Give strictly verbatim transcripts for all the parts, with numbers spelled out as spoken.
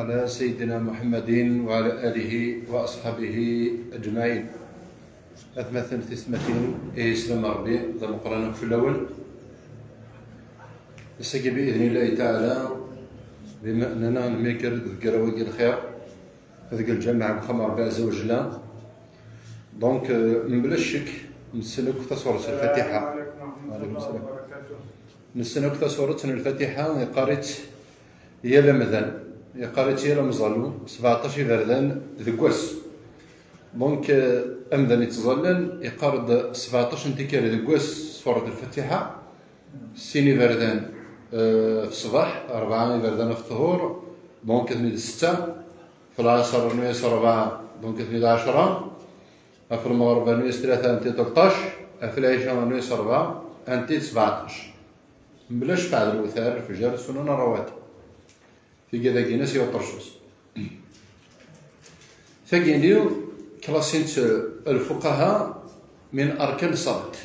على سيدنا محمد وعلى آله وأصحابه أجمعين. Atmaten, tiyessetmatin, ihi sslam n Ṛebbi d ameqqran akk fell-awen. Ass-agi, بإذن الله تعالى, بما أننا نميكر deg arraw-agi lxir, deg lǧameɛ deg uxxam n Ṛebbi Ɛezza wa Jella. Donc, euh, mebla ccek, nessen akk tasuret n Lfatiḥa. وعليكم السلام. Nessen akk tasuret n Lfatiḥa, yeqqar-itt yal amdan, yeqqar-itt yal amẓalu, sbeɛṭac iberdan deg wass. Donc, euh, amdan yettẓallan, yeqqar-d sbeɛṭac n tikkal deg wass suret Lfatiḥa, sin iberdan, euh, f ṣṣbeḥ, rebɛa iberdan ɣef ṭhur, donc ad ten-id setta, f lɛaṣer rnu-yas rebɛa, donc ad ten-id ɛecṛa, ɣef lmeɣreb rnu-yas tlata, anti tleṭṭac, ɣef lɛica rnu-yas rebɛa, anti sbeɛṭac. Mebla ccfeɛ d lewtar, lefjer, sunan ṛṛawatib. Tigi d agin-as i uṭercus. Tagini, klassint lfuqaha min arkan ṣṣalat.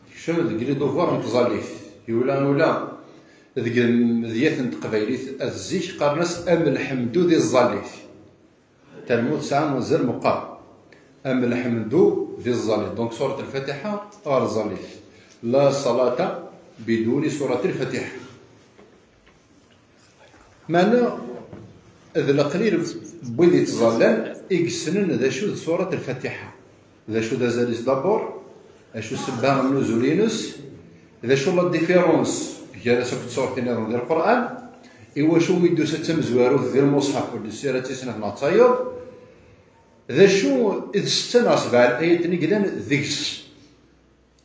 Tekcem deg les devoirs n tẓallit. Yula ula deg tmedyat n teqbaylit, at zik qqaren-as am lḥemdu di tẓallit. Talmud tesɛa azal meqqar. Am lḥemdu di tẓallit. Donc, surat Lfatiḥa ɣer tẓallit. La ṣalata biduni surat Lfatiḥa. Meɛna, d leqlil n wid yettẓallan i yessnen d acu d surat Lfatiḥa. D acu d azal-is d'abord, acu ssebba n nuzul-ines, d acu la différence gar-as akked surat nniḍen di Lqur'an, i wacu i d-tusa d tamezwarut di lmuṣḥaf ur d-tusi ara d tis snat neɣ d tayeḍ, d acu d setta neɣ sebɛa layaten i yellan deg-s.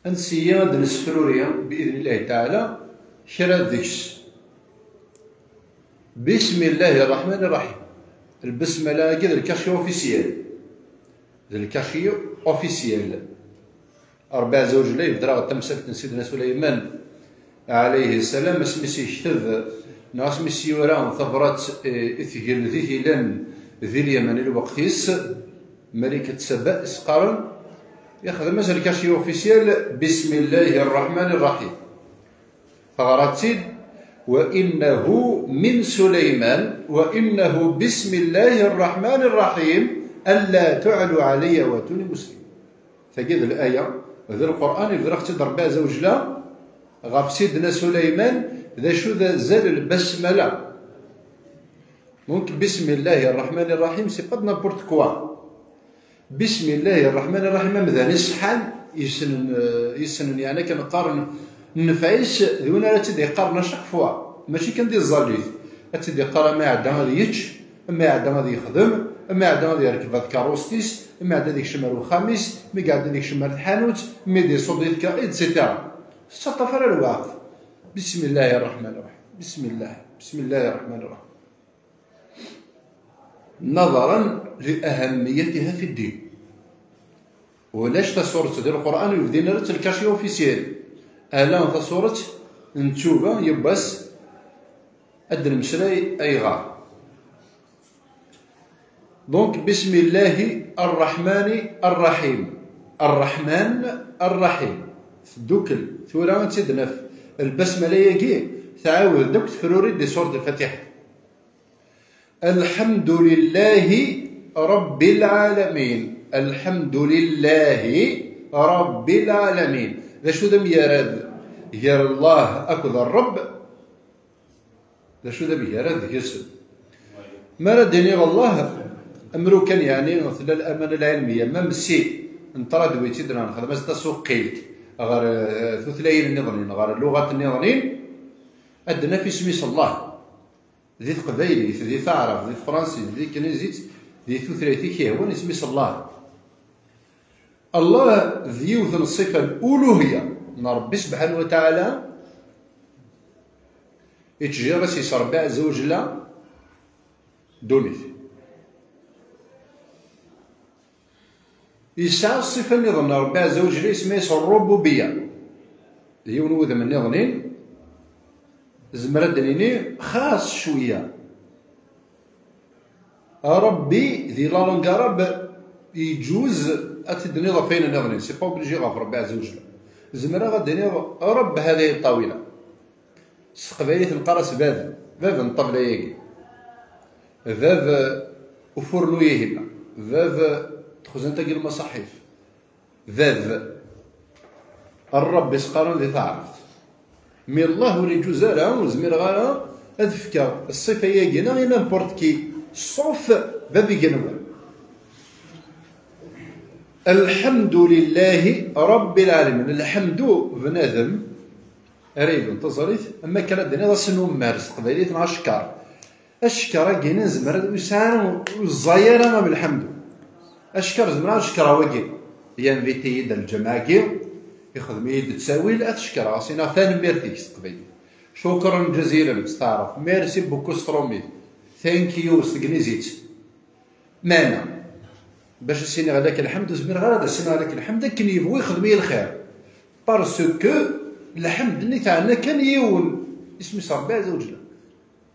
Ad nsiya ad d-nessefruri, bi idnillahi taɛala, kra deg-s. Bismillahi rraḥmani rraḥim. Lbesmala-agi d lkaci officiel. D lkaci officiel. Ṛebbi Ɛezza wa Jella yebder-aɣ-d tamsalt n Sidna Suleyman, ɛalayhi ssalam, asmi s-yekteb, neɣ asmi s-yura tabrat, eh, i tgelditin yellan di Lyaman i lweqt-is, Malikat Saba, i s-qqaren, yexdem-as lkaci officiel, Bismillahi rraḥmani rraḥim. Teɣra-tt-id, وإنه من سليمان وإنه بسم الله الرحمن الرحيم ألا تعلوا علي وأتوني مسلمين. Tagi d laya, d Lqur'an, yebder-aɣ-tt-id Ṛebbi Ɛezza wa Jella, ɣef Sidna Suleyman, d acu d azal n lbasmala. Donc, Bismillahi rraḥmani rraḥim, c'est pas n'importe quoi. Bismillahi rraḥmani rraḥim, amdan iṣeḥḥan, yessnen, eh, yessnen, yeɛni akken qqaren, nnfeɛ-is d win ara tt-id-yeqqaren à chaque fois, mačči kan di tẓallit. Ad tt-id-yeqqar ama iɛedda ad yečč, ama iɛedda ad yexdem, ama iɛedda ad yerkeb ɣer tkeṛṛust-is, ama iɛedda ad yekcem ar uxxam-is, mi iɛedda ad yekcem ar tḥanut, mi d-iṣubb di tkeṛ-, et cetera. Tettaṭṭaf ara lweqt. Bismillahi rraḥmani rraḥim. Bismillah. Bismillahi rraḥmani rraḥim. نظرا لأهميتها في الدين. Ulac tasuret di Lqur'an ur yebdin ara d lkaci officiel. Ala tasuret n ttuba, yiwwas ad d-nemmeslay ayɣer. Donc, Bismillahi rraḥmani rraḥim. Rraḥman rraḥim. Teddukel. Tura ad tt-id-naf. Lbasmala-agi tɛawed-d akk tefruri di surat Lfatiḥa. الحمد لله رب العالمين. الحمد لله رب العالمين. D acu d amgarad gar Allah akked Ṛebb? D acu d amgarad deg-sen? Mi ara d-iniɣ Allah, amru kan, yeɛni, tella lamana lɛilmiya, même si n tradwit i d-nexdem-as tasuqqilt ɣer, eh, tutlayin nniḍen, ɣer lluɣat nniḍen, ad d-naf isem-is Allah. Di teqbaylit, di taɛrabt, di tefransist, di teknizit, di tutlayt i k-yehwan, isem-is Allah. Allah d yiwet n ṣṣifa n uluhiyya n Ṛebbi subḥanahu wa taɛala, ittjir-as yes Ṛebbi ɛezza wa jella ddunit. Yesɛa ṣṣifa nniḍen n Ṛebbi ɛezza wa jella, isem-is ṛṛububiyya. D yiwen wudem nniḍen, nezmer ad d-nini xas cwiya. Ṛebbi, di la langue arabe, yeǧǧuz ad t-id-tiniḍ ɣef wayen nniḍen. C'est pas obligé ɣef Ṛebbi ɛezza wa jella. Zemreɣ ad d-iniɣ Ṛebb hadihi ṭṭawila. S teqbaylit neqqar-as bab, bab n ṭṭabla-agi. Bab ufurnu-ihin, bab texzant-agi lmaṣaḥif, bab Rrab i s-qqaren di taɛrabt. Mi Allah ur iǧuz ara, ur zmireɣ ara ad fkeɣ ṣṣifa-agi neɣ i n'importe qui, sauf bab igenwan. Lḥemdu lillahi Rabbil Ɛalamin. Lḥemdu, bnadem ara yebdun taẓallit, am akken ad d-tiniḍ asnummar s teqbaylit neɣ acekkeṛ. Acekkeṛ-agi nezmer ad ur yesɛi ara, ur yeẓẓay ara am lḥemdu. Acekkeṛ zemreɣ ad cekkreɣ wagi. Yanviti-yi-d lǧameɛ-agi, ixdem-iyi-d ttawil, ad t-cekkreɣ, as-iniɣ tanemmirt-ik s teqbaylit. Cukran ǧazilan s taɛrabt. Merci beaucoup s trumit. Thank you s tegnizit. Meɛna, bac as-iniɣ lak lḥemd, ur zmireɣ ara ad as-iniɣ lak lḥemd akken yebɣu ixdem-iyi lxir. Parce que lḥemd-nni teɛna kan yiwen, isem-is Ṛebbi Ɛezza wa Ǧella.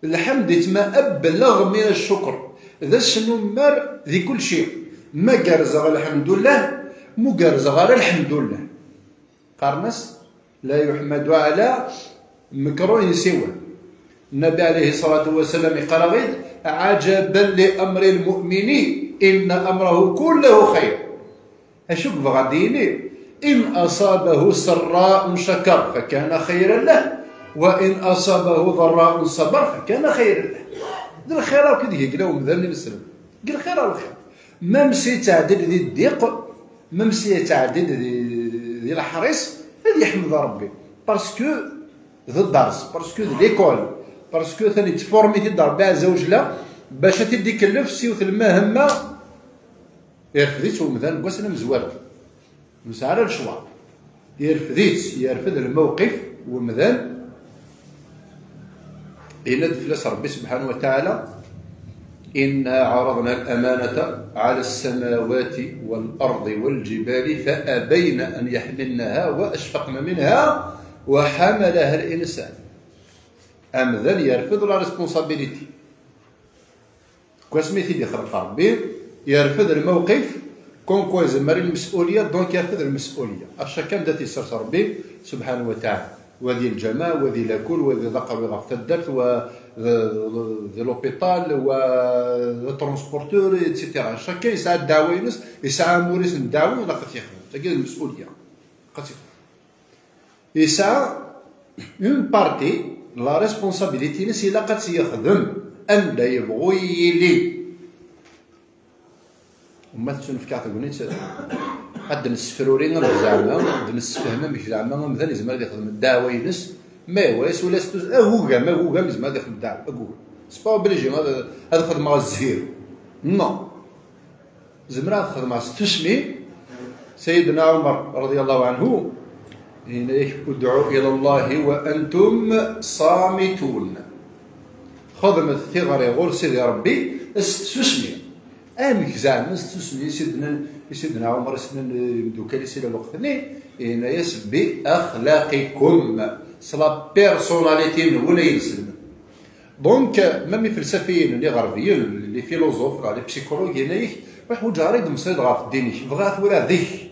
Lḥemd yettma ableɣ min ccukr, d asnummer di kulci. Ma gerrzeɣ lḥemdullah, ma ur gerrzeɣ ara lḥemdullah. Qqaren-as: لا يحمد على مكروه سواه. Nnabi ɛalayhi ṣṣalatu wa ssalam iqqar-aɣ-id: عجبا لأمر المؤمن إن أمره كله خير. Acu i yebɣa ad d-yini? إن أصابه سراء شكر فكان خيرا له، وإن أصابه ضراء صبر فكان خيرا له. D lxir akk i d-yegla umdan ineslem. Deg lxir ar lxir. Même si yettɛeddi-d di ddiq, même si yettɛeddi-d di, di leḥris, ad yeḥmed Ṛebbi. Parce que d dderz, parce que d l'école, parce que atan yettformi-t-id Ṛebbi Ɛezza wa Ǧella bac ad t-id-ikellef s yiwet lmahemma, irfed-itt umdan deg wass amezwaru. Ur nesɛi ara lecɣal. Irfed-itt, yerfed lmewqif n umdan. Yenna-d fell-as Ṛebbi subḥanahu wa taɛala: إنا عرضنا الأمانة على السماوات والأرض والجبال فأبين أن يحملنها وأشفقن منها وحملها الإنسان. Amdan yerfed la responsabilité. Deg wasmi i t-id-ixleq Ṛebbi, yerfed lmewqif, comme quoi yezmer i lmes'uliya, donc yerfed lmes'uliya. Ɣef chacun anda t-yessers Ṛebbi subḥanahu wa taɛala. Wa di lǧameɛ, wa di lakul, wa di d aqerwi ɣef taddart, wa d, d, d l'hôpital, wa d transporteur, et cetera. Chacun yesɛa ddeɛwa-ines, yesɛa amur-is n ddeɛwa, ilaq ad t-yexdem. Tagi d lmes'uliya. Ilaq ad t-yexdem. Yesɛa une partie, la responsabilité-ines ilaq ad tt-yexdem anda yebɣu yili. Ma tettunefk-aɣ tegnit, ad d-nessefruri amek zeɛma, ad d-nessefhem amek zeɛma amdan yezmer ad yexdem ddeɛwa-ines, ma yehwa-yas ula s tus-, agugam, agugam yezmer ad yexdem ddeɛwa, agugam. C'est pas obligé ad, ad xedmeɣ zzhir. Non. Zemreɣ ad xedmeɣ s tsusmi. Sayyidna Ɛumar, radiyallahu anhu, yenna-yak: ادعوا إلى الله وأنتم صامتون. Xedmet tiɣri ɣur Sidi Ṛebbi s tsusmi. Amek zeɛma s tsusmi? I Sidna, i Sidna Ɛumar, i Sidna imeddukal-is i lweqt-nni, yenna-yas: بأخلاقكم, s la personnalité-nwen ay ineslemen. Donc, même ifelsafiyen, iɣerbiyen, les philosophes, les psychologues, yenna-yak: ur ḥwaǧeɣ ara ad d-temmeslayeḍ ɣef ddin-ik, bɣiɣ ad t-walaɣ deg-k.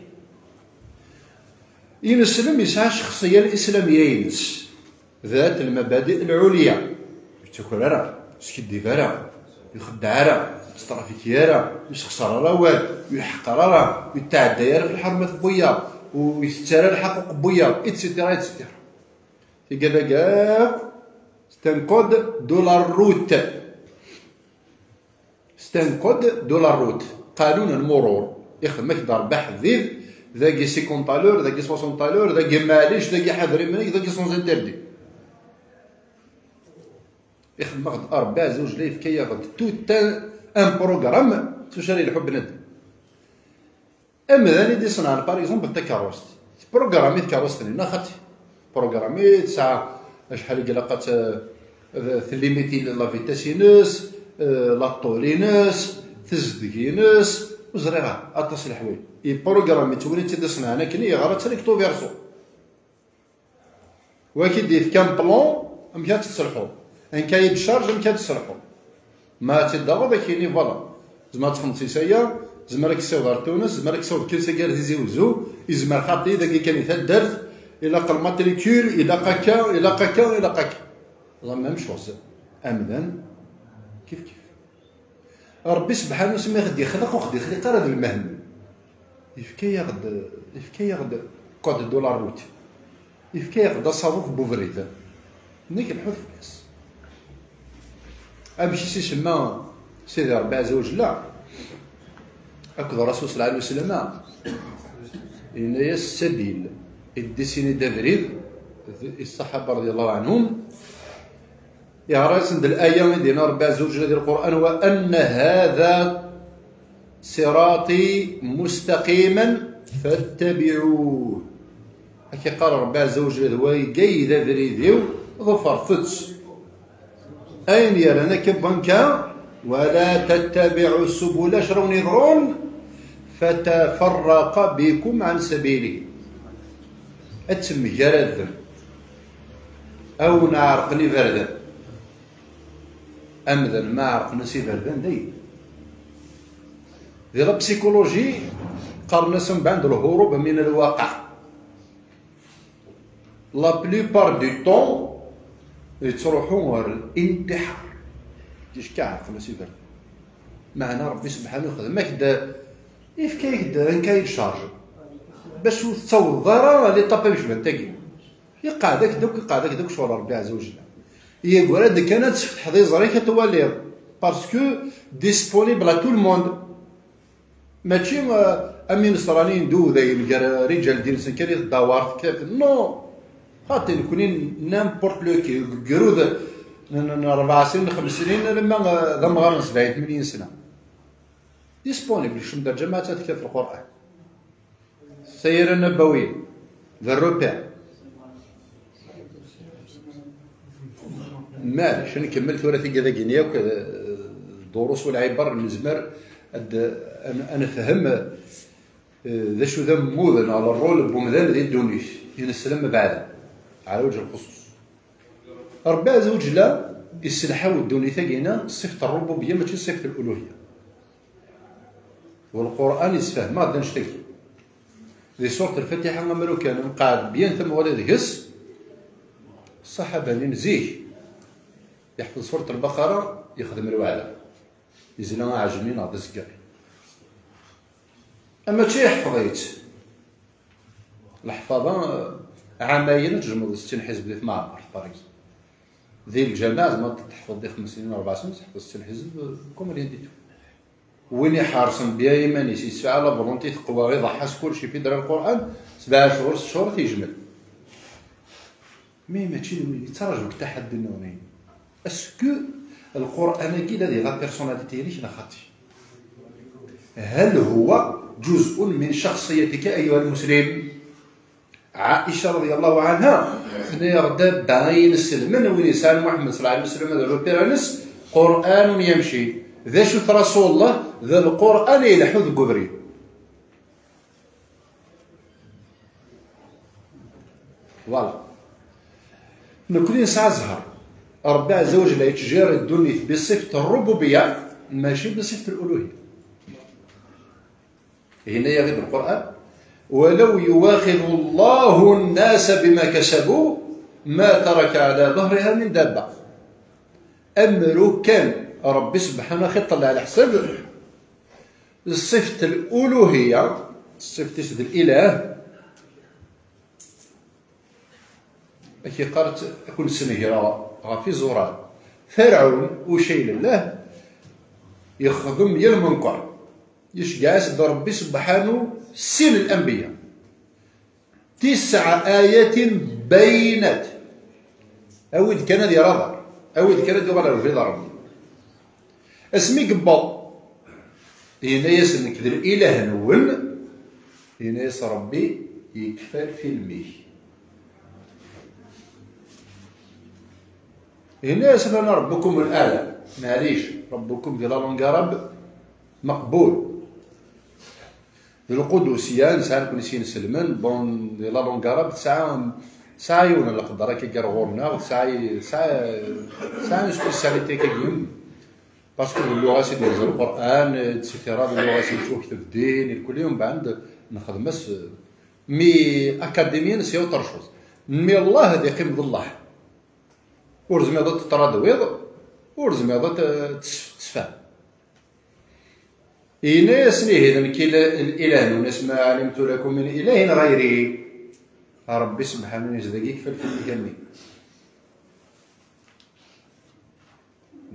Ineslem yesɛa ccexṣiya lislamiyya-ines. ذات المبادئ العليا. Ur yettaker ara, ur yeskiddib ara, ur ixeddeɛ ara, ur yettṭrafiki ara, ur yessexṣar ara awal, ur iḥeqqer ara, ur yetɛedday ara ɣef lḥermat n wiyaḍ, ur itett ara lḥaquq n wiyaḍ, et cetera, et cetera. Tigad-agi akk, c'est un code de la route. C'est un code de la route. قانون المرور. Ixdem-ak-d Ṛebbi aḥeddid, dagi cinquante à l'heure, dagi soixante à l'heure, dagi maɛlic, dagi ḥader iman-ik, dagi sens interdit. Ixdem-aɣ-d Ṛebbi Ɛezza wa Jella, yefka-yaɣ-d tout un, un programme s wacu ara yelḥu bnadem. Amdan i d-iṣenɛen, par exemple, takeṛṛust. Tprogrammi tkeṛṛust-nni, neɣ xaṭi? Programmi tesɛa acḥal i ilaq ad t-, ad tellimiti la vitesse-ines, eh, la ṭṭul-ines, tezdeg-ines, ur ẓriɣ ara, aṭas n leḥwayeǧ. Iprogrammi d tewlin i tt-id-iṣenɛen akken, yeɣra-tt recto verso. Wa k-id-yefkan plan amek ad tettselḥuḍ. Un cahier de charge amek ad tettselḥuḍ. Ma ad tt-id-taɣeḍ, ad k-yini, voilà. Zemreɣ ad txedmeḍ s aya, zemreɣ ad k-ssiwḍeɣ ar Tunes, zemreɣ ad k-ssiwḍeɣ kan s agar Tizi Wezzu, yezmer xaṭi, dagi kan i taddart, ilaq lmatricule, ilaq akka, ilaq akka, ilaq akka. La même chose. Amdan, kif kif. Ṛebbi sebḥanu s mi ɣ-d-ixleq, ur ɣ-d-ixliq ara d lmehmen. Yefka-yaɣ-d, yefka-yaɣ-d code de la route. Yefka-yaɣ-d asaḍuf n ubrid. Nnig lḥut fell-as. Amek i s-isemma Sidi Ṛebbi Ɛezza wa Jella akked Ṛasul sallallahu alayhi wa sallam? Yenna-yas sabil, i d-issini d abrid, d, i ṣṣaḥaba radiyallahu anhum. Yeɣra-yasen-d laya i d-yenna Ṛebbi Ɛezza wa Jella di Lqur'an: وأن هذا صراطي مستقيما فاتبعوه. Ad k-iqqar Ṛebbi Ɛezza wa Jella: d wagi i d abrid-iw, ḍefret-t. Ayen yerran akka n wanka: ولا تتبعوا السبل, acu ara wen-yeḍrun? فتفرق بكم عن سبيله. Ad temgaradem. Ad wen-ɛerqen iberdan. Amdan ma ɛerqen-as iberdan, dayen. Di la psychologie, qqaren-as mbeɛd الهروب من الواقع. La plupart du temps, yettruḥu ɣer الانتحار. Ticki ɛerqen-as iberdan. Meɛna Ṛebbi sebḥanu ixdem-ak-d, yefka-yak-d un cahier de charge. Bac ur tettaweḍeḍ ara l'étape amecbant-agi. Iqeɛd-ak-d akk, iqeɛd-ak-d akk ccɣel Ṛebbi Ɛezza wa Jella. Yeggra-d kan ad tesfetḥeḍ iẓri-k ad twaliḍ. Parce que disponible à tout le monde. Mačči, euh, am inesṛaniyen d udayen gar riǧal ddin-nsen kan i teddawar tekkat. Non. Xaṭi, nekni n'importe lequel, deg ugrud n, n, n rebɛa snin, xems snin, alamma, euh, d amɣar n sebɛin, tmanyin sna. Disponible, kcem-d ar lǧameɛ ad tekkat Lqur'an. Sayra Nabawiya, d repère. Maɛlic, ad nkemmel tura tigad-agi-nni akk, eh, durus u lɛibar, nezmer ad, ad, ad nefhem, eh, d acu d ammud neɣ le rôle n umdan di ddunit, ineslem beɛda, ɛla wajh lxuṣuṣ. Ṛebbi Ɛezza wa Jella isselḥaw ddunit-agi-nni s ṣṣift n ṛṛububiyya, mačči s ṣṣift n luluhiyya. U Lqur'an yessefhem-aɣ-d annect-agi. Di surat Lfatiḥa, amer ukan nqeɛd bien tamuɣli deg-s, ṣṣaḥaba-nni n zik, yeḥfeḍ surat Lbaqara, yexdem lweɛda. Yezla aɛejmi neɣ d azeggaɣ. Ama mačči yeḥfeḍ-itt. Leḥfaḍa, ɛamayen ad tjemɛeḍ settin ḥizb di tmeɛmert, par exemple. Di lǧameɛ, zeɛma teḥfeḍ di xemsin, rebɛa snin, teḥfeḍ settin ḥizb, comme rien du tout. Win iḥerṣen bya iman-is, yesɛa la volonté, teqwa, iḍeḥḥa s kulci, fi dra Lqur'an, sebɛa cchur, sett cchur, ad t-yejmel. Mais mačči d win, yettraǧu deg taḥaddi nniḍen. Est-ce que Lqur'an-agi d ad iɣa personnalité-inek neɣ xaṭi? هل هو جزء من شخصيتك أيها المسلم؟ Ɛica radiyallahu anha, tenna-yaɣ-d: "Abba ay ineslmen, win yesɛan Muḥemmed sallallahu alayhi wa sallam d repère-ines, Qur'anun yamci." D acu-t Rasulullah? D Lqur'an ay ileḥḥu deg ubrid. Voilà. Nekni nesɛa zzher. Ṛebbi Ɛezza wa Jalla yettjir ddunit bi ṣṣift ṛṛububiyya, mačči bi ṣṣift luluhiyya. Yenna-yaɣ-d Lqur'an: "ولو يواخذ الله الناس بما كسبوا ما ترك على ظهرها من دابة." Amer ukan Ṛebbi sebḥanu ax-iṭṭel ɛla ḥsab ṣṣift luluhiyya, ṣṣift-is d lilah, Ad k-iqqar, ad ken-snegreɣ ɣef iẓuran. Ferɛun, ucay llah, yexdem yir menkeṛ. Iceggeɛ-as-d Ṛebbi sebḥanu sin n lanbeyya. تسع آيات بينات. Awi-d kan ad yerr aḍar. Awi-d kan ad yuɣal ɣer ubrid n Ṛebbi. Asmi yewweḍ, yenna-yas: "Nekk d lilah-nwen." Yenna-yas Ṛebbi: "Yekfa lfilm-ik." Yenna-yas: "Ana ṛebbukum l-aɛla." Maɛlic, ṛebbukum di la langue arabe, meqbul. D lqudusya, nesɛa nekni sin iselmen, bon, di la langue arabe tesɛa, tesɛa yiwen n leqder akka gar ɣur-neɣ, tesɛa, tesɛa, tesɛa une spécialité akka yiwen, parce que d lluɣa-s i d-yenza Lqur'an, et cetera, d lluɣa-s i d-tukteb ddin, irkelli, umbeɛd nexdem-as, mais académien c'est autre chose. Mais Allah ad iqqim d Allah. Ur zmireḍ ad t-tradwiḍ, ur zmireḍ ad t-, tesf-, tesfehmeḍ. Yenna-yasen: "Ihi d nekk i l-, l-ilah-nwen, asma alimtu lakum min ilahin ɣayri." Ṛebbi sebḥanu yezdag ikfa lfulk-nni.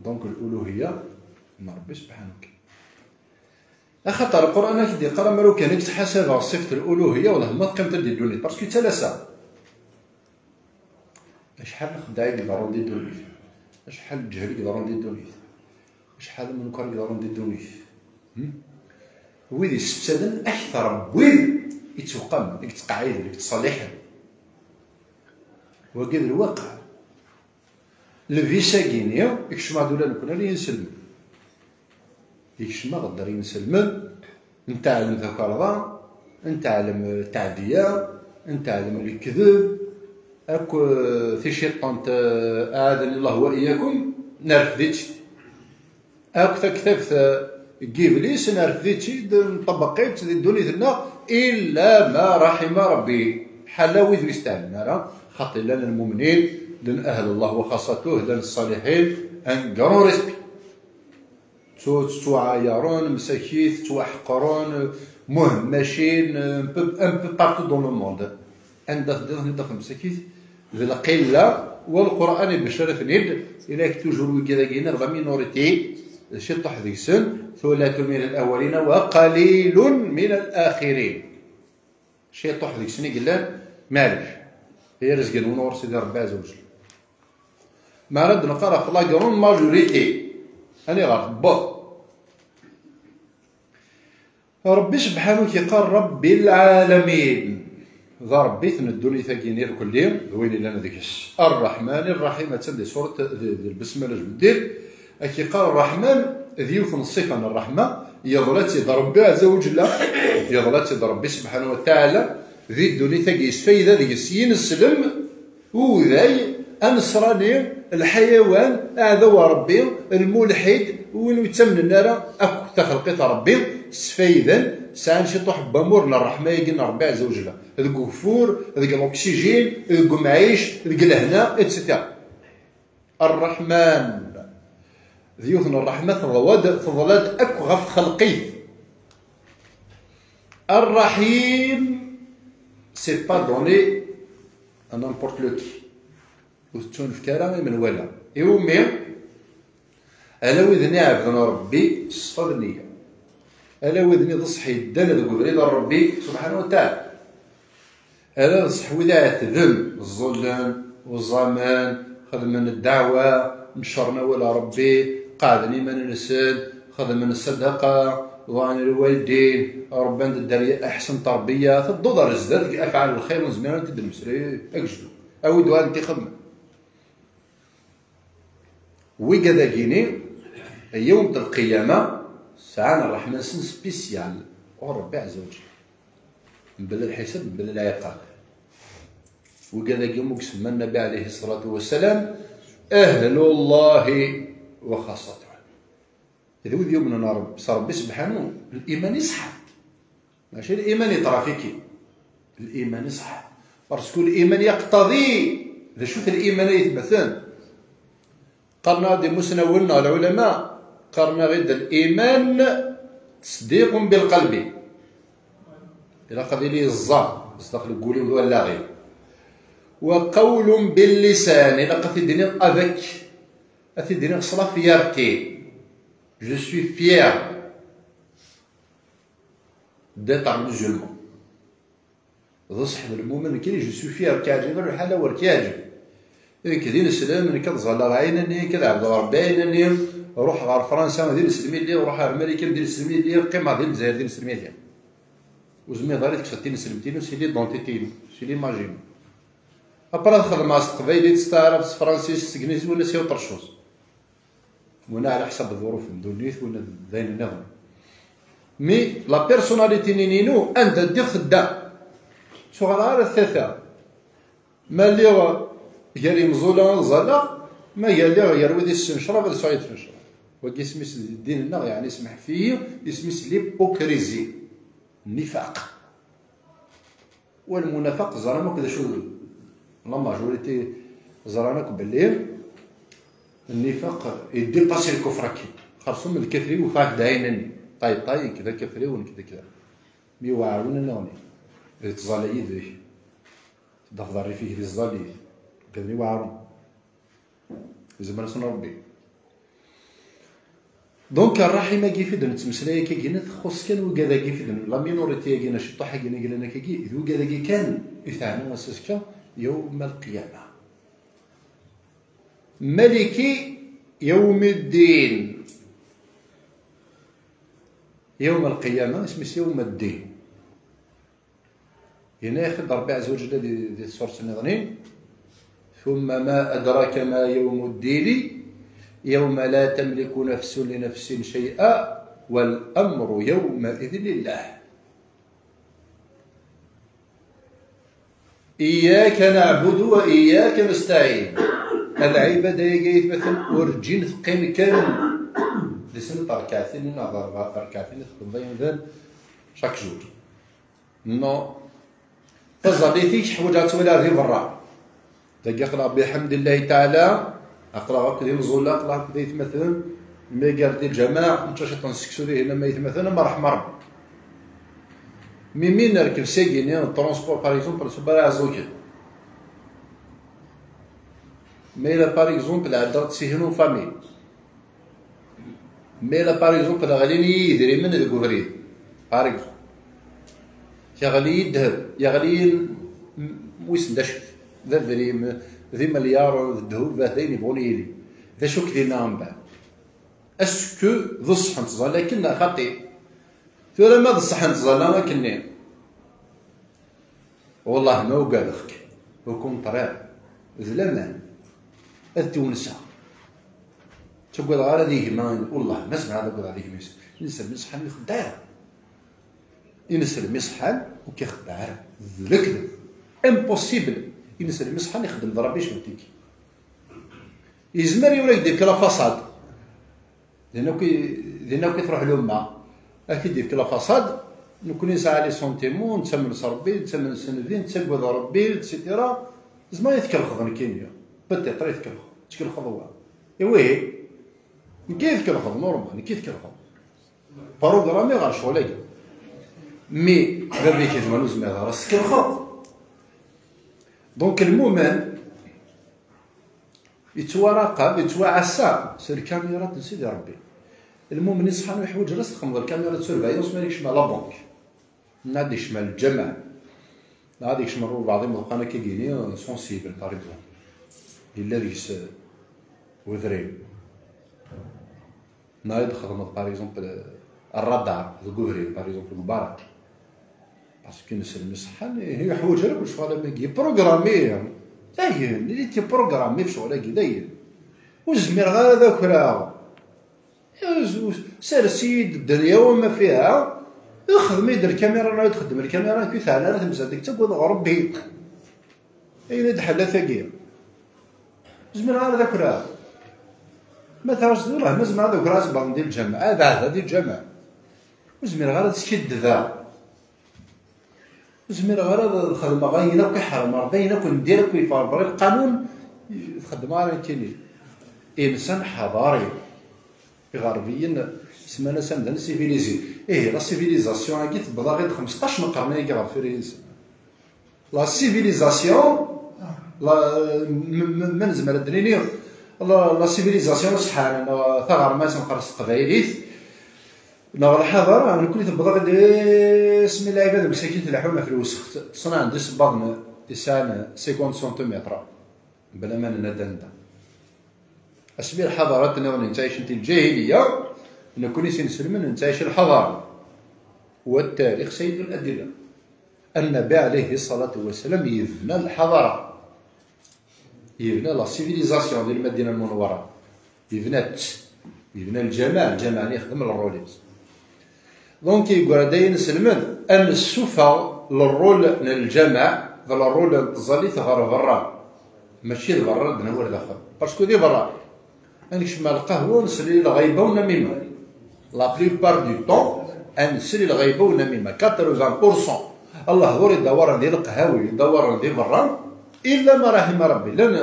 Donc, l'uluhiyya n Ṛebbi subḥanahu wa taɛala. Axaṭer Lqur'an ad k-d-iqqar, amru kan i yettḥasab ɣef ṣṣifat l'uluhiyya, wellah ma teqqimeḍ-d di ddunit, parce que yettales-aɣ. Acḥal n lexdeɛ i iḍerrun di ddunit, acḥal n lǧehl i iḍerrun di ddunit, acḥal n lmunkar i iḍerrun di ddunit. Hmm? Wid yessefsaden akteṛ n wid yettweqqamen, i yettqeɛɛiden, i yettṣelliḥen. Wagi d lwaqiɛ. Lvis-agi-nni ikcem-aɣ-d ula d nekkni ar yinselmen. Ikcem-aɣ-d ar yinselmen, nteɛlem takarḍa, nteɛlem ttaɛdiya, nteɛlem lekdeb, akk, eh, ticiṭṭent, eh, aɛadan Allah wa iyyakum, nerfed-itt. Akk taktabt, eh, n yiblis, nerfed-itt-id, nṭebbeq-itt di ddunit-nneɣ, illa ma raḥima Ṛebbi. Ḥala wid ur yesteɛlem ara, xaṭi llan lmumnin, llan ahl Allah wa xaṣatuh, llan ṣṣaliḥin, un grand respect. Ttu-, ttwaɛayaren, msakit, ttwaḥeqren, muhemmacin, un peu, un peu partout dans le monde. Anda teddiḍ, anda txeddmeḍ, sakit, d lqilla, wa Lqur'an ibeccer-iten-id, ila-k toujours wigi dagi-nni d la minorité, d ciṭuḥ deg-sen, ثلة من الأولين وقليل من الآخرين. Ciṭuḥ deg-sen i yellan, maɛlic. Ay arezg-nwen ɣur Sidi Ṛebbi Ɛezza wa Jell. Mi ara d-neqqar ɣef la grande majorité, aniɣer tewweḍ? Ṛebbi sebḥanu k-iqqar Ṛebbi lɛalamin. D Ṛebbi-ten ddunit-agi irkelli, d win illan deg-s. Ṛṛeḥman Ṛṛaḥim, attan di surat, di, di lbesmala jmeddil. Ak-iqqar Ṛṛeḥman, d yiwet n ṣṣifa n ṛṛeḥma, yeḍla-tt-id Ṛebbi ɛezza wa ǧella, yeḍla-tt-id Ṛebbi sebḥanu wa taɛala, di ddunit-agi yesfayda deg-s yineslem, uday, anesrani, lḥayawan, aɛdaw n Ṛebbi, lmulḥid, win ur yettamnen ara akk taxelqit n Ṛebbi, sfayden, sɛan ciṭuḥ n wamur n ṛṛeḥma-agi n Ṛebbi ɛezza wa jella. Deg ugeffur, deg l'oxygène, deg umɛic, deg lehna, et cetera. Ṛṛeḥman. D yiwet n ṛṛeḥma teḍwa-d, teḍla-d akk ɣef txelqit. Ṛṛaḥim, c'est pas donné à n'importe lequel. Ur tettunefk ara i menwala. Iwumi? Ala widen iɛebden Ṛebbi s ṣṣfa d nniya. Ala widen iḍes yeddan deg ubrid n Ṛebbi subḥanahu wa taɛala. Ala d ṣṣeḥ wid iɛetben ẓẓullen, uẓamen, xedmen ddeɛwa, neccren awal n Ṛebbi, qeɛden iman-nsen, xedmen ṣṣadaqa, ḍaɛen lwaldin, ṛebban-d dderya, aḥsen terbiya, tedduḍ ar zdat deg afɛal lxir ur nezmir ad t-id-nemmeslay agejdu. Awi-d wa n t-ixedmen. Wigad-agi-ni, yawm n lqiyama, sɛan ṛṛeḥma-nsen spécial ɣur Ṛebbi ɛezza wa jell. Mebla lḥisab, mebla lɛiqab. Wigad-agi umi isemma Nnabi ɛalayhi ṣṣalatu wassalam, ahlu Llahi wa xaṣṣatuh. D wid yumnen s Ṛebbi subḥanu, liman iṣeḥḥa. Mačči liman itrafiki. Liman iṣeḥḥa. Parce que liman yaqtaḍi, d acu-t liman ay atmaten? Qqaren-aɣ-d imusnawen neɣ lɛulama, qqaren-aɣ-d liman تصديق بالقلب. Ilaq ad yili yeẓẓa, zdaxel n wul-iw d wallaɣ-iw. وقول باللسان, ilaq ad t-id-iniḍ avec, ad t-id-iniḍ s la fierté. Je suis fier d'être musulman. D ṣṣeḥ d lmumen nekkini, je suis fier, ur k-yeɛǧib ara lḥal, ur k-yeɛǧib. Nekk d ineslem, nekk ad ẓalleɣ ɛinani, nekk ad ɛebdeɣ Ṛebbi ɛinani, ruḥeɣ ɣer Fransa d ineslem i lliɣ, ruḥeɣ ɣer Marikan d ineslem i lliɣ, qqimeɣ di Lezzayer d ineslem i lliɣ. Ur zmireḍ ara ad tekkseḍ tineslemt-inu si l'identité-inu, si l'image-inu. Après ad xedmeɣ s teqbaylit, s taɛrabt, s tefransist, s teglizit, wala s yiwet n ṛṛcus. Wina ɛla ḥsab ḍuruf n ddunit, wina d ayen nniḍen. Mi la personnalité-nni-inu, anda ddiɣ tedda. Ttuɣaleɣ ara tata. Ma lliɣ gar imẓula ad ẓalleɣ, ma gar lliɣ gar wid issen ccrab ad sɛuɣ yiwet n ccrab. Wagi isem-is di ddin-nneɣ, yeɛni, smeḥfet-iyi, isem-is l'hypocrisie. Nnifaq. Walmunafaq ẓran akk d acu, la majorité ẓran akk belli nnifaq idépassi lkufr akkin. Xersum lkafri wufeɣ-ak-d ɛinani. Ṭay ṭay, nekk d akafriw, nekk d kda. Mi weɛren anaɣni, d tẓalla yid-k. Tdafeḍ rrif-ik di tẓallit. Ugaden i weɛren. Zemren-asen Rebbi. Donc, rraḥima-agi fi d-nettmeslay akkagi, txuṣṣ kan wigad-agi fi d-, la minorité-agi, ciṭuḥ-agi i yellan akkagi, d wigad-agi kan i teɛna ass azekka, yawm al-qiyama. Maliki yawmiddin. Yawm al-qiyama, isem-is yawm ad-din. Yenna-yak-d Ṛebbi Ɛezza wa Ǧella di, di tsuṛt nniḍen: ثم ما أدراك ما يوم الدين يوم لا تملك نفس لنفس شيئا والأمر يومئذ لله. إياك نعبد وإياك نستعين. Lɛibada-agi, ay atmaten, urǧin teqqim kan di snat rrkaɛtin neɣ d rebɛa rrkaɛtin i txeddmeḍ ay amdan chaque jour. Non. Taẓallit-ik teḥwaǧ ad twaliḍ di berra. Dagi aql-aɣ biḥemdillahi taɛala, aql-aɣ akked imẓula, aql-aɣ akked aytmaten, mi gar di lǧameɛ, nečča ciṭ n seksu dihin am aytmaten, am ṛṛeḥma Ṛebbi. Mi mi nerkeb s-agi-nni, transport, par exemple, s ubara azuken. Ma yella, par exemple, ɛeddaɣ-d sihin en famille. Mais là, par exemple, ɣlin-iyi yidrimen deg ubrid. Par exemple. Yeɣli-yi ddheb, yeɣli-yi m-, wissen d acu. D adrim, d imelyaṛen, d ddhub, d ayen yebɣun yili. D acu k dinna mbeɛd? Est-ce que d ṣṣeḥ n tẓalla akken neɣ xaṭi? Tura ma d ṣṣeḥ n tẓalla akkenni, Wellah ma ugadeɣ-k, au contraire, d laman, ad twenseɣ. Ttagadeɣ ara di gma, wellah ma zemreɣ ad agadeɣ di gma-s. Ineslem iṣeḥḥan ur ixeddeɛ ara. Ineslem iṣeḥḥan ur k-ixeddeɛ ara. D lekdeb. Impossible. Ineslem iṣeḥḥan ixeddem d Ṛebbi cemtiki. Yezmer yiwen ad k-d-yefk la façade. Din akk i, din akk i truḥ lumma. Ad k-id-yefk la façade, nekkni nesɛa les sentiments, nettamen s Ṛebbi, nettamen s Nnbi, nettagad Ṛebbi, et cetera. Zemreɣ ad yi-tkellxeḍ nekkini. Peut-être ad yi-tkellxeḍ. Tkellxeḍ wa? Iwihi. Nekk ad yi-tkellxeḍ, normal, nekk ad yi-tkellxeḍ. Programmi ɣer ccɣel-agi. Mi baba-k d win ur zmireḍ ara ad s-tkellxeḍ. Donc, lmumen, yettwaraqab, yettwaɛassa s lkamirat n Sidi Ṛebbi. Lmumen iṣeḥḥan ur yeḥwaǧ ara ad s-txedmeḍ lkamira de surveillance mi ara yekcem ɣer la banque, neɣ ad yekcem ɣer lǧameɛ, neɣ ad yekcem ɣer lbeɛḍ imeḍqan akkagini, sensible, par exemple. Yella deg-s, euh, wedrim. Neɣ i d-txedmeḍ, par exemple, rradar deg ubrid, par exemple, deg ubarak. Parce que ineslem iṣeḥḥan, ihi ur yeḥwaǧ ara akk lecɣal am wagi. Programmi, dayen, il était programmé f ccɣel-agi, dayen. Ur zmireɣ ara ad akreɣ. Sers-iyi-d ddunya wa ma fiha, xdem-iyi-d lkamira, neɣ ad txeddem lkamira, nekk ur teɛni ara temsalt, nekk ttagadeɣ Ṛebbi. Ayen i d-ḥella tagi. Ur zmireɣ ara ad akreɣ. Ma teɛreḍ, wellah, ma zemreɣ ad akreɣ asebbaḍ di lǧameɛ, ad ɛeddaɣ di lǧameɛ. Ur zmireɣ ara ad skiddbeɣ. Ur zmireɣ ara ad xedmeɣ ayen akk iḥrem Ṛebbi, ayen akk n dir akk yeffeɣ ɣer berra lqanun, ur t-xeddmeɣ ara nekkini. Insan ḥaḍari. Iɣerbiyen semman-as amdan civilisé. Ihi, la civilisation-agi tewweḍ-aɣ-d xmesṭac n qqern-agi ɣer tura-ines. La civilisation, la, m-, m-, ma nezmer ad d-nini, la, la civilisation iṣeḥḥan, neɣ taɣerma s nqer s teqbaylit, neɣ lḥaḍara, nekkni tewweḍ-aɣ-d asmi lɛibad msakin tleḥḥun ɣef lwesxet, ṭṭsen-d isebbaḍen yesɛan cinquante centimètres, bla ma nenna-d anda. Asmi lḥadarat-nniḍen nettɛicent di lǧahiliya, nekkni s inselmen nettɛic lḥadara. والتاريخ سيد الأدلة. النبي عليه الصلاة والسلام yebna lḥadara. Yebna la civilisation di Lmadina Lmunawwara. Yebna-tt. Yebna lǧameɛ, lǧameɛ-nni yexdem le rôle-is. Donc, yegra-d ay inselmen, ad nessufeɣ le rôle n lǧameɛ d le rôle n tẓallit ɣer berra. Mačči d berra d-nawi ar daxel. Parce que di berra, ad nekcem ar lqahwa, ad nsel i lɣayba u nnamima. La plupart du temps, ad nsel i lɣayba u nnamima. Quatre-vingts pour cent n lehdur i d-awaren di leqhawi, i d-awaren di berra, illa ma rahima Ṛebbi. Llan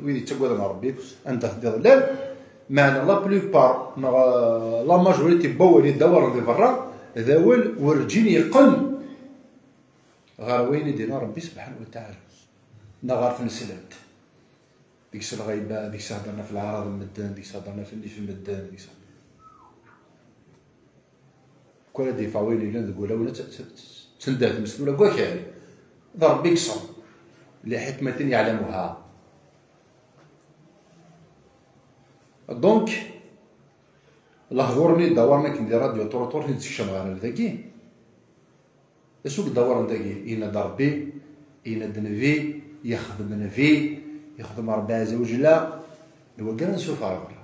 wid yettaggaden Ṛebbi, anda teddiḍ llan, Meɛna la plupart neɣ, euh, la majorité n wawal i d-awren di berra d awal werǧin yeqqen ɣer wayen i d-yenna Rebbi subḥanahu wa taɛala neɣ ɣer tneslemt. Deg-s lɣayba, deg-s hedren ɣef leɛraḍ n medden, deg-s hedren ɣef nnif n medden, deg-s Kul ad yeffeɣ wayen yellan deg wulawen, ad t-, t-, t-, ttendehtem s tura deg wakal. D Rebbi i yeṣṣen. Li ḥikmatin yeɛlamuha. Donc, lehdur-nni i d-dawren akken di radio Ṭruṭur i d-sekcem ɣer dagi. D acu i d-dawren dagi? Yenna-d Rebbi, yenna-d Nnbi, yexdem Nnbi, yexdem Rebbi Ɛazza wa Jella, d wagi ara nsufeɣ ɣer berra.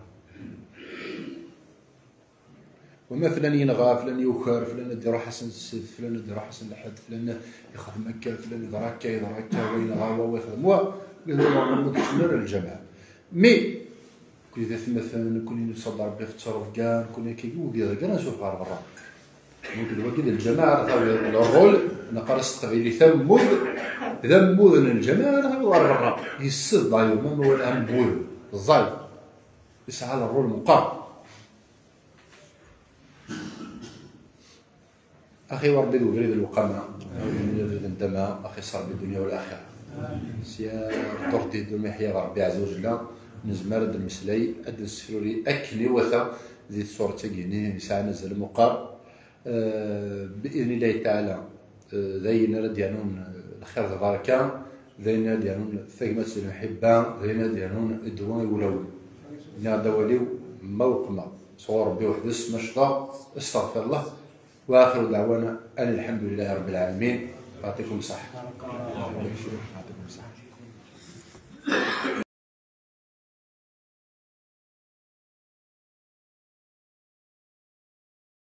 Wama flan yenɣa, flan yuker, flan ad iruḥ asen ssed, flan ad iruḥ asen lḥedd, flan yexdem akka, flan yeḍra akka, yeḍra akka, wa yenɣa wa, wa yexdem wa, lehdur-nni ur keččmen ara lǧameɛ. Mi Kul d atmaten, kul nusa-d Rebbi ɣef ttrebga, kul akka, ur d-iḍegger ansuf ɣer berra. Donc, d wagi d lǧameɛ ara tawiḍ le rôle, neqqar s teqbaylit ammud, d ammud n lǧameɛ ara tawiḍ ɣer berra. Yessed d'ailleurs, même wala ammud, ẓẓay. Yesɛa le rôle meqqer. Axi Rebbi d ubrid n lewqama, d ubrid n ddama, axi s Rebbi dunya u laxira. Sya ddurt ihdu miḥya ɣer Rebbi Ɛazza wa Jella, nezmer ad d-nmeslay, ad d-nessefruri akken iwata di tsuret-agi-nni yesɛan azal meqqar. Eh, bi idnillahi taɛala, eh, d ayen ara d-yernun, eh, lxir d lbaraka, d ayen ara d-yernun tagmat d lemḥibba, d ayen ara d-yernun ddwa i wulawen. Nniɣ-d awal-iw, ma weqmeɣ, sɣur Rebbi weḥd-s, ma ccḍeɣ, astaɣfirullah. وآخر دعوانا أن الحمد لله رب العالمين. يعطيكم الصحة.